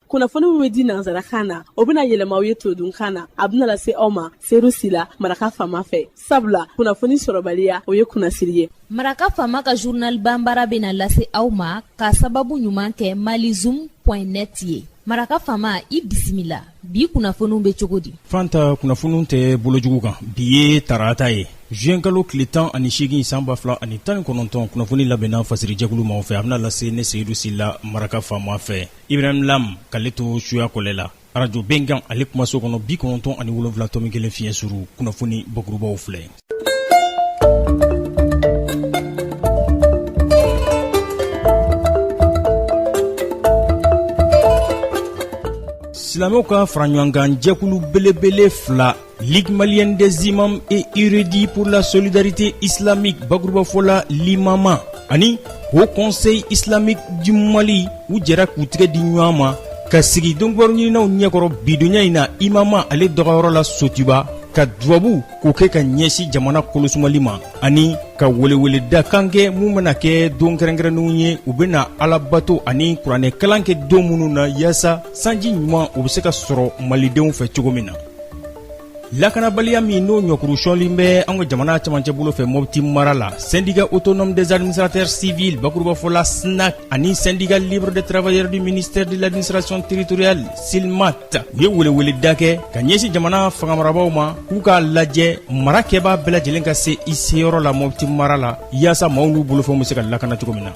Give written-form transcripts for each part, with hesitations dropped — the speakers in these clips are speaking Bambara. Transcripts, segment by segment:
Kunnafoni min bɛ di nansarakan na, o bɛna yɛlɛma aw ye todunkan na. A bɛna lase aw ma Seyidu Sila, Maraka Faama fɛ, sabula kunnafoni sɔrɔbaliya, o ye kunnasiri ye. Maraka Faama ka journal banbara bɛna lase aw ma ka sababu ɲuman kɛ malizoom point net ye. Maraka Faama, i bisimila. Bi kunnafoniw bɛ cogo di? Fanta, kunnafoniw tɛ bolojugu kan. Bi ye tarata ye, juin kalo tile 18 san 2019. Kunnafoni labɛnna fasirijɛkulu maaw fɛ, a bɛna lase ne Seyidu Sila, Maraka Faama fɛ. Ibrahim Lam k'ale to suya kɔlɛ la, arajo Bɛnkan ale kumaso kɔnɔ, 97.1 fiɲɛ suru. Kunnafoni bakurubaw filɛ. Silamɛw ka faraɲɔgɔnkan jɛkulu belebele fila, Ligue malienne des imams et érudits pour la solidarité islamique, bakurubafɔ la Limama, ani Haut Conseil islamique du Mali, u jɛra k'u tɛgɛ di ɲɔgɔn ma ka sigi donkibaru ɲininaw ɲɛkɔrɔ bidonya in na Imama ale dɔgɔyɔrɔ la Sotuba, ka dubabu k'o kɛ ka ɲɛsin jamana kolosumali ma, ani ka weleweleda kan kɛ mun bɛna kɛ don kɛrɛnkɛrɛnnenw ye, u bɛna alabato ani kuranɛ kalan kɛ don minnu na, yaasa sanji ɲuman o bɛ se ka sɔrɔ malidenw fɛ cogo min na. Lakanabaliya min n'o ɲɔkuru sɔɔlen bɛ an ka jamana camancɛ bolo fɛ Mɔpti mara la, Syndicat autonome des administrateurs civils, bakurubafɔ la SNAC, ani Syndicat libre des travailleurs du ministère de l'administration territoriale, SYLMAT, u ye weleweleda kɛ ka ɲɛsin jamana fangamarabaw ma k'u k'a lajɛ mara kɛbaa bɛɛ lajɛlen ka se i seyɔrɔ la Mɔpti mara la, yaasa maaw n'u bolofɛnw bɛ se ka lakana cogo min na.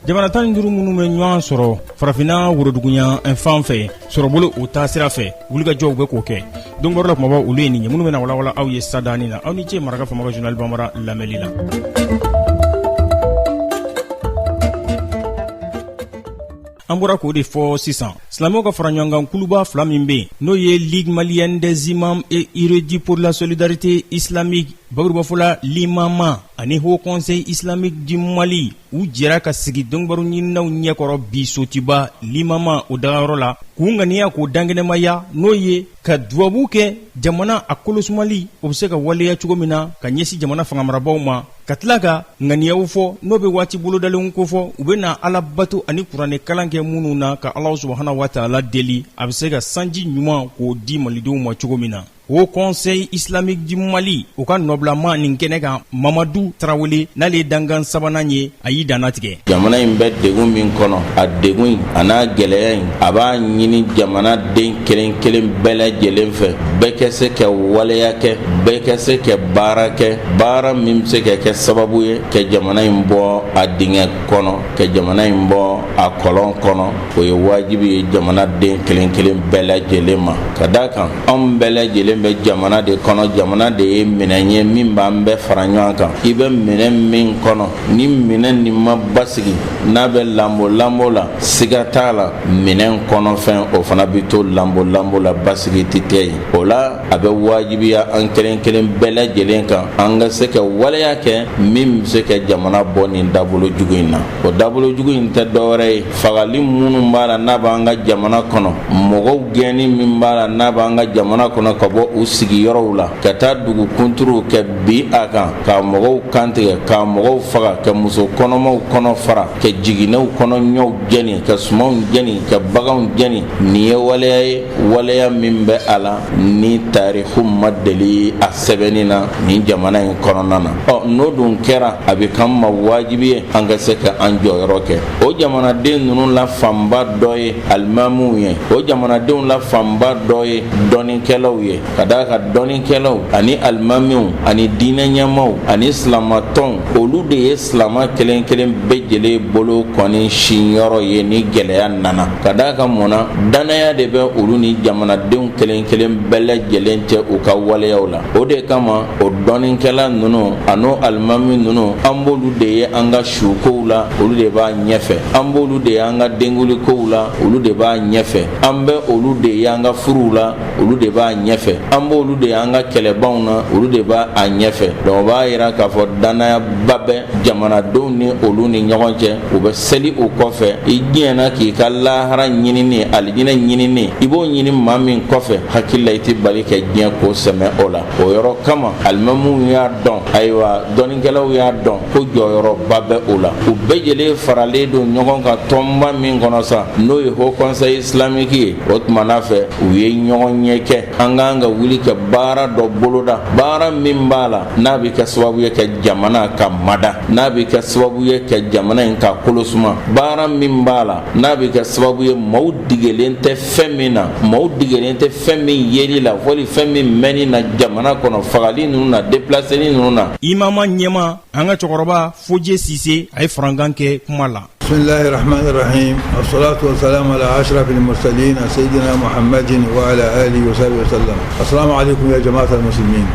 Jamana 15 minnu bɛ ɲɔgɔn sɔrɔ farafinna woroduguyan fan fɛ sɔrɔbolo o taasira fɛ, wulikajɔw bɛ k'o kɛ. Donkibaru la kumabaw, olu ye nin ye minnu bɛna walawala aw ye sadaani na. Aw ni ce Maraka Faama ka journal banbara lamɛnli la. An bɔra k'o de fɔ sisan, silamɛw ka faraɲɔgɔnkan kuluba fila min bɛ yen, n'o ye Ligue malienne des imams et érudits pour la solidarité islamique, bakurubafɔ la Limama, ani Haut Conseil islamique du Mali, u jɛra ka sigi donkibaru ɲininaw ɲɛkɔrɔ bi Sotiba Limama o dagayɔrɔ la, k'u ŋaniya k'o dankɛnɛmaya, n'o ye ka dubabu kɛ jamana a kolosumali o bɛ se ka waleya cogo min na ka ɲɛsin jamana fangamarabaw ma, ka tila ka ŋaniyaw fɔ n'o bɛ waati bolodalenw kofɔ, u bɛ na alabato ani kuranɛ kalan kɛ minnu na, ka Ala subahana wa taala deli a bɛ se ka sanji ɲuman k'o di malidenw ma cogo min na. Haut Conseil islamique du Mali, o ka nɔbilama nin kɛnɛ kan, Mamadu Tarawele, n'ale ye dankan sabanan ye, a y'i dannatigɛ. Jamana in bɛ degun min kɔnɔ, a degun in a n'a gɛlɛya in, a b'a ɲini jamana den kelen kelen bɛɛ lajɛlen fɛ, bɛɛ ka se ka waleya kɛ, bɛɛ ka se ka baara kɛ, baara min bɛ se ka kɛ sababu ye ka jamana in bɔ a dingɛ kɔnɔ, ka jamana in bɔ a kɔlɔn kɔnɔ. O ye wajibi ye jamana den kelen kelen bɛɛ lajɛlen ma, ka d'a kan anw bɛɛ lajɛlen bɛ jamana de kɔnɔ. Jamana de ye minɛn ye min b'an bɛɛ fara ɲɔgɔn kan. I bɛ minɛn min kɔnɔ, ni minɛn nin ma basigi, n'a bɛ lambo lambo la, siga t'a la, minɛn kɔnɔfɛn o fana bɛ to lambo lambo la, basigi tɛ tɛ yen. O la, a bɛ wajibiya an kelen kelen bɛɛ lajɛlen kan, an ka se ka waleya kɛ min bɛ se ka jamana bɔ nin dabolo jugu in na. O dabolo jugu in tɛ dɔwɛrɛ ye, fagali minnu b'a la n'a b'an ka jamana kɔnɔ, mɔgɔw gɛnni min b'a la n'a b'an ka jamana kɔnɔ ka bɔ u sigiyɔrɔw la ka taa dugu kunturuw kɛ bi a kan, ka mɔgɔw kantigɛ, ka mɔgɔw faga, ka muso kɔnɔmaw kɔnɔ fara, ka jiginɛw kɔnɔ ɲɔw jɛni, ka sumanw jɛni, ka baganw jɛni. Nin ye waleya ye, waleya min bɛ a la ni tariku ma deli a sɛbɛnni na nin jamana in kɔnɔna na. Ɔ, n'o dun kɛra, a bɛ k'an ma wajibi ye an ka se ka an jɔyɔrɔ kɛ. O jamanaden ninnu la fanba dɔ ye alimamiw ye, o jamanadenw la fanba dɔ ye dɔnnikɛlaw ye, ka d'a kan dɔnnikɛlaw ani alimamiw ani diinɛ ɲɛmaaw ani silamatɔnw, olu de ye silama kelen kelen bɛɛ lajɛlen bolo kɔni sinyɔrɔ ye ni gɛlɛya nana. Ka d'a kan mun na? Dannaya de bɛ olu ni jamanadenw kelen kelen bɛɛ lajɛlen cɛ u ka waleyaw la. O de kama o dɔnnikɛla ninnu an'o alimami ninnu, an b'olu de ye an ka sukow la, olu de b'a ɲɛfɛ. An b'olu de ye an ka denkunlikow la, olu de b'a ɲɛfɛ. An bɛ olu de ye an ka furuw la, olu de b'a ɲɛfɛ. An b'olu de y'an ka kɛlɛbanw na, olu de b'a a ɲɛfɛ. Donc o b'a yira k'a fɔ dannayaba bɛ jamanadenw ni olu ni ɲɔgɔn cɛ. U bɛ seli u kɔfɛ. I diɲɛna k'i ka lahara ɲinini, alijinɛ ɲinini, i b'o ɲini maa min kɔfɛ, hakili la i tɛ bali ka diɲɛ ko sɛmɛ o la. O yɔrɔ kama alimamiw y'a dɔn, ayiwa dɔnnikɛlaw y'a dɔn ko jɔyɔrɔba bɛ o la. U bɛɛ lajɛlen faralen don ɲɔgɔn kan tɔnba min kɔnɔ sa, n'o ye Haut Conseil islamique ye. O tuma na fɛ, u ye ɲɔgɔn ɲɛ kɛ, an k'an ka wuli ka baara dɔ boloda, baara min b'a la n'a bɛ kɛ sababu ye ka jamana ka mada, n'a bɛ kɛ sababu ye ka jamana in ka kolosuma, baara min b'a la n'a bɛ kɛ sababu ye maaw degelen tɛ fɛn min na, maaw degelen tɛ fɛn min yeli la wali fɛn min mɛnni na jamana kɔnɔ, fagali ninnu na, déplaceli ninnu na. Imama ɲɛma, an ka cɛkɔrɔba Fojɛ Sise, a ye farankan kɛ kuma la. بسم الله الرحمن الرحيم، الصلاة والسلام على أشرف المرسلين سيدنا محمد وعلى آله وصحبه وسلم. السلام عليكم يا جماعة المسلمين.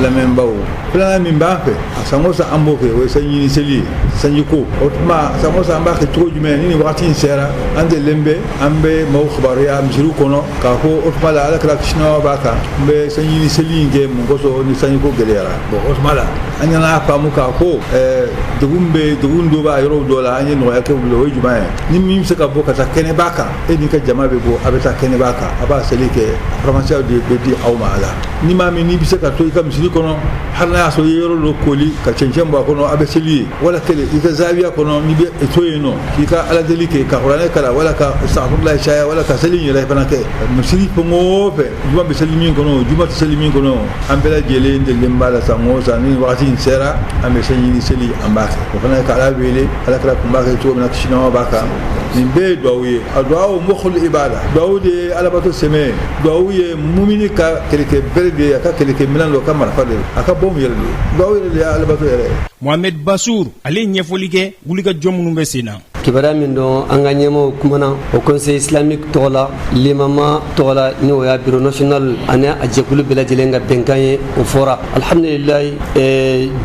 Lamɛnbaw, filanan min b'an fɛ, a san o san an b'o kɛ, o ye sanji seli ye, sanji ko. O tuma san o san an b'a kɛ cogo jumɛn? Ni nin wagati in sera, an delilen bɛ, an bɛ maaw kibaruya misiriw kɔnɔ k'a fɔ o tuma la Ala kira kisi nɛɛma b'a kan, n bɛ sanji seli in kɛ mun kosɔn ni sanji ko gɛlɛyara? Bon, o tuma la an nana faamu k'a fɔ degun bɛ, degun dɔ b'a yɔrɔw dɔ la, an ye nɔgɔya kɛ u bolo. O ye jumɛn ye? Ni min bɛ se ka bɔ ka taa kɛnɛba kan, e n'i ka jama bɛ bɔ, a bɛ taa kɛnɛba kan, a b'a seli kɛ, faramasiyaw de bɛ di aw ma a la. Ni maa min n'i bɛ se ka to i ka misiri kɔnɔ, hali n'a y'a sɔrɔ i ye yɔrɔ dɔ koli ka cɛncɛn bɔ a kɔnɔ, a bɛ seli ye, wala kelen i ka zawiya kɔnɔ, n'i bɛ to yen nɔ k'i ka aladeli kɛ, ka kuranɛ kalan, wala ka safurulayi caya, wala ka seli in yɛrɛ fana kɛ. Misiri fɛn o fɛn, juma bɛ seli min kɔnɔ, juma tɛ seli min kɔnɔ, an bɛɛ lajɛlen delilen b'a la. San o san, ni wagati in sera, an bɛ sanji seli, an b'a kɛ. O fana ye ka Ala wele, Ala kira tun b'a kɛ cogo min na, kisi nɛɛma b'a kan. Nin bɛɛ ye duwawu ye. A duwawu mukhul ibada, duwawu de ye alabato sɛmɛ ye. Duwawu ye mumini ka kɛlɛkɛ bere de ye, a ka kɛlɛkɛ minɛn don, a ka marifa de, a ka bɔmu yɛrɛ de ye. Duwawu yɛrɛ de ye alabato yɛrɛ ye. Mohamed Basour, ale ye ɲɛfɔli kɛ wulikajɔ minnu bɛ sen na. Kibaruya min dɔn, an ka ɲɛmaw kumana Haut Conseil islamique tɔgɔ la, limama tɔgɔ la, ni o y'a bureau national ani a jɛkulu bɛɛ lajɛlen ka bɛnkan ye, o fɔra alhamdulilayi.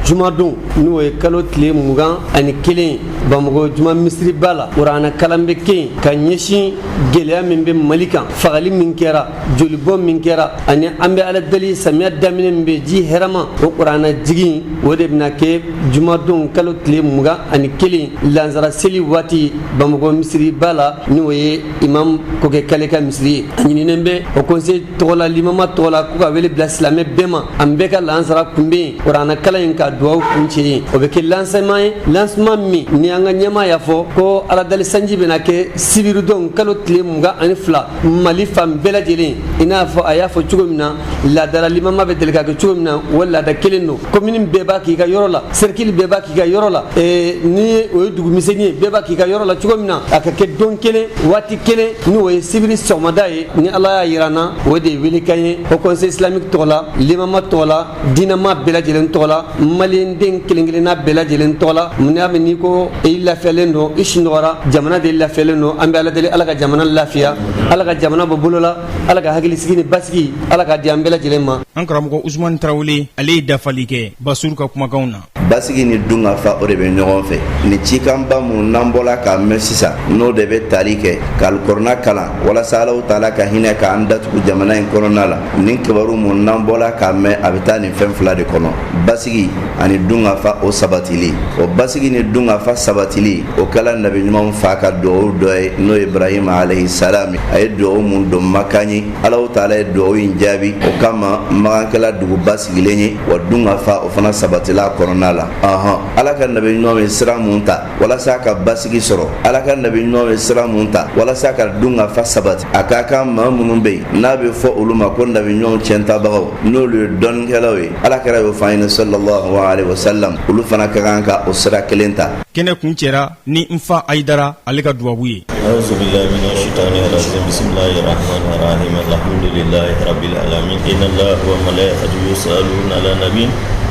Jumadon, n'o ye kalo tile 21, Bamakɔ juma misiriba la, kuranɛ kalan bɛ kɛ yen ka ɲɛsin gɛlɛya min bɛ Mali kan, fagali min kɛra, jolibɔ min kɛra, ani an bɛ Ala deli samiya daminɛ min bɛ ji hɛrɛma. O kuranɛ jigin, o de bɛna kɛ jumadon kalo tile 21, lansara seli waati, Bamakɔ misiriba la, n'o ye imam Kokɛ Kale ka misiri ye. A ɲininen bɛ Haut Conseil tɔgɔ la, limama tɔgɔ la, k'u ka wele bila silamɛ bɛɛ ma, an bɛɛ ka lansara kunbɛn yen, kuranɛ kalan in ka duwawu kuncɛ yen. O bɛ kɛ lancement ye, lancement min ni an ka ɲɛmaa y'a fɔ ko aladali sanji bɛna kɛ sibiridon kalo tile 22, Mali fan bɛɛ lajɛlen, i n'a fɔ a y'a fɔ cogo min na, laadala limama bɛ deli ka kɛ cogo min na, o laada kelen don. Commune bɛɛ b'a k'i ka yɔrɔ la, cercle bɛɛ b'a k'i ka yɔrɔ la, ni o ye dugu misɛnnin ye, bɛɛ b'a k'i ka yɔrɔ la cogo min na, a ka kɛ don kelen, waati kelen, ni o ye sibiri sɔgɔmada ye, ni Ala y'a yira n na. O de ye welekan ye Haut Conseil islamique tɔgɔ la, limama tɔgɔ la, diinɛma bɛɛ lajɛlen tɔgɔ la, maliyɛnden kelen kelenna bɛɛ lajɛlen tɔgɔ la. Mun y'a mɛn n'i ko i lafiyalen don, i sunɔgɔra, jamana de lafiyalen don. An bɛ Ala deli, Ala ka jamana lafiya, Ala ka jamana bɔ bolo la, Ala ka hakilisigi ni basigi, Ala ka di an bɛɛ lajɛlen ma. An karamɔgɔ Usumani Tarawele, ale ye dafali kɛ Basuru ka kumakanw na. Basigi ni dunkafa, o de bɛ ɲɔgɔn fɛ. Ni cikanba mun n'an bɔla k'a mɛn sisan, n'o de bɛ tali kɛ ka alikɔrɔna kalan walasa Alahu taala ka hinɛ k'an datugu jamana in kɔnɔna la, nin kibaru mun n'an bɔla k'a mɛn, a bɛ taa nin fɛn fila de kɔnɔ: basigi ani dunkafa, o sabatili. O basigi ni dunkafa sabatili, o kɛla nabi ɲumanw fa ka duwawu dɔ ye, n'o ye Ibrahima alayhi salam. A ye duwawu mun don Makan ye, Alahu taala ye duwawu in jaabi. O kama Makan kɛla dugu basigilen ye, wa dunkafa, o fana sabatila a kɔnɔna la. Ɔhɔn, Ala ka nabi ɲuman ye sira mun ta walasa ka basigi sɔrɔ, Ala ka nabi ɲuman ye sira mun ta walasa ka dunkafa sabati, a ka kan maa minnu bɛ yen n'a bɛ fɔ olu ma ko nabi ɲumanw tiɲɛtabagaw, n'olu ye dɔnnikɛlaw ye, Ala kira y'o fɔ an ɲɛna sallallahu alaihi wasallam, olu fana ka kan ka o sira kelen ta. Kɛnɛ kuncɛra ni n fa Ayidara, ale ka dubabu ye. أعوذ بالله من الشيطان الرجيم، بسم الله الرحمن الرحيم، الحمد لله رب العالمين، إن الله وملائكته يصلون على النبي،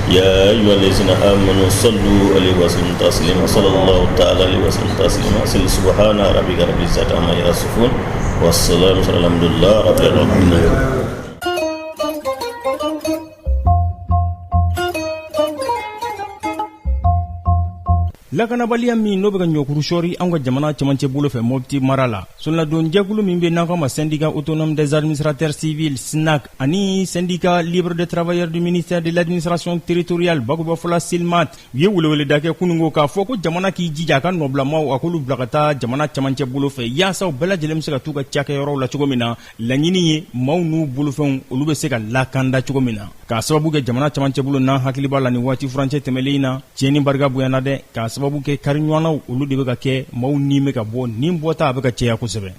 يا أيها الذين آمنوا صلوا عليه وسلموا تسليما، صلى الله تعالى عليه وسلم تسليما. سبحان ربك رب العزة عما يصفون والسلام على الحمد لله رب العالمين. Lakanabaliya min n'o bɛ ka ɲɔkuru sɔɔri an ka jamana cɛmancɛ bolo fɛ Mopti mara la, soladonjɛkulu min bɛ n'an k'a ma Syndicat autonome des administrateurs civils SNAC ani Syndicat libre des travailleurs du ministère de l'administration territoriale bakurubafɔ la SYLMAT, u ye weleweleda kɛ kununko k'a fɔ ko jamana k'i jija a ka nɔbilamaw a k'olu bila ka taa jamana cɛmancɛ bolo fɛ, yaasa u bɛɛ lajɛlen bɛ se ka t'u ka cakɛyɔrɔw la cogo min na. Laɲini ye maaw n'u bolofɛnw olu bɛ se ka lakanda cogo min na, k'a sababu kɛ jamana cɛmancɛ bolo n'an hakili b'a la nin waati furancɛ tɛmɛlen in na, tiɲɛni barika bonyana dɛ, k'a sababu kɛ kari ɲɔgɔnnaw olu de bɛ ka kɛ, maaw ni bɛ ka bɔ, ni bɔta a bɛ ka caya kosɛbɛ.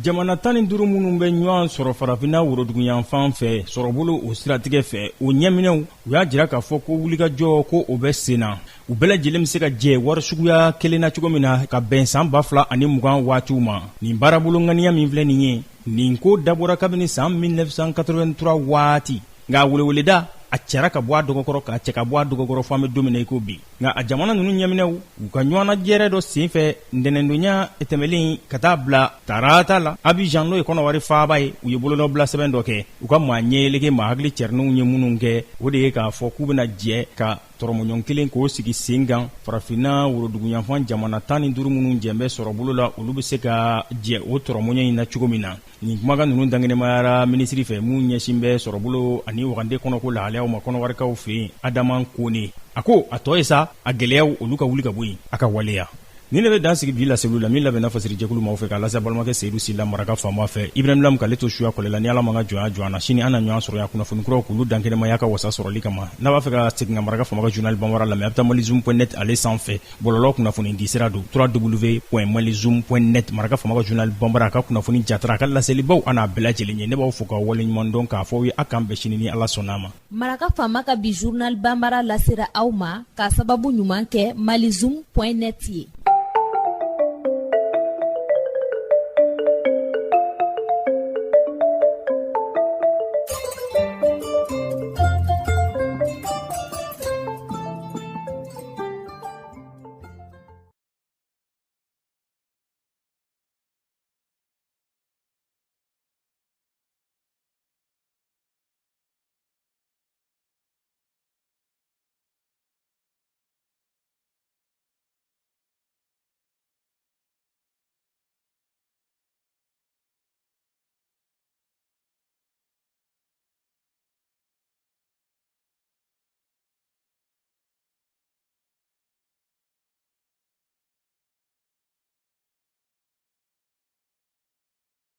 Jamana 15 minnu bɛ ɲɔgɔn sɔrɔ farafinna woroduguyanfan fɛ sɔrɔbolo o siratigɛ fɛ, o ɲɛminɛw u y'a jira k'a fɔ ko wulikajɔ ko o bɛ sen na, u bɛɛ lajɛlen bɛ se ka jɛ wari suguya kelen na cogo min na ka bɛn san 2020 waatiw ma. Nin baarabolo ŋaniya min filɛ nin ye, nin ko dabɔra kabini san 1983 waati, nka weleweleda a cɛra ka bɔ a dɔgɔkɔrɔ k'a cɛ ka bɔ a dɔgɔkɔrɔ fo an bɛ don min na i ko bi. Nka a jamana ninnu ɲɛminɛw u ka ɲɔgɔnnajɛrɛ dɔ senfɛ ntɛnɛndonya tɛmɛlen ka taa bila tarata la Abijan, n'o ye Kɔnɔwari faaba ye, u ye bolonɔbila sɛbɛn dɔ kɛ. U ka maa ɲɛyeleke maa hakili cɛrinw ye minnu kɛ, o de ye k'a fɔ k'u bɛna jɛ ka tɔrɔmɔɲɔgɔn kelen k'o sigi sen kan farafinna woroduguyanfan jamana 15 minnu jɛn bɛ sɔrɔbolo la, olu bɛ se ka jɛ o tɔrɔmɔɲɔ in na cogo min na. Nin kumakan ninnu dankɛnɛmayara minisiri fɛ mun ɲɛsin bɛ sɔrɔbolo ani wagande kɔnɔko lahalayaw ma kɔnɔwarikaw fɛ yen, Adama Kone. A ko a tɔ ye sa a gɛlɛyaw olu ka wuli ka bɔ yen, a ka waleya. Nin de bɛ dan sigi bi laseliw la min labɛnna fasirijɛkulu maaw fɛ k'a lase balimakɛ Seyidu Sila maraka faama fɛ, Ibrahim Lam k'ale to suya kɔlɛ la. Ni Ala m'an ka jɔnya jɔ an na, sini an na ɲɔgɔn sɔrɔ yan kunnafoni kuraw k'olu dankɛnɛmaya ka wasa sɔrɔli kama. N'a b'a fɛ ka segin ka maraka faama ka journal banbara lamɛn, a bɛ taa malizoom.net ale sanfɛ, bɔlɔlɔ kunnafoni di sira don, www.malizoom.net. Maraka faama ka journal banbara, a ka kunnafoni jatara, a ka laselibaw, a n'a bɛɛ lajɛlen ye. Ne b'aw fo k'aw waleɲuman dɔn k'a fɔ aw ye a k'an bɛn sini ni Ala sɔnna a ma. Maraka faama ka bi journal banbara lasera aw ma k'a sababu ɲuman kɛ malizoom.net ye.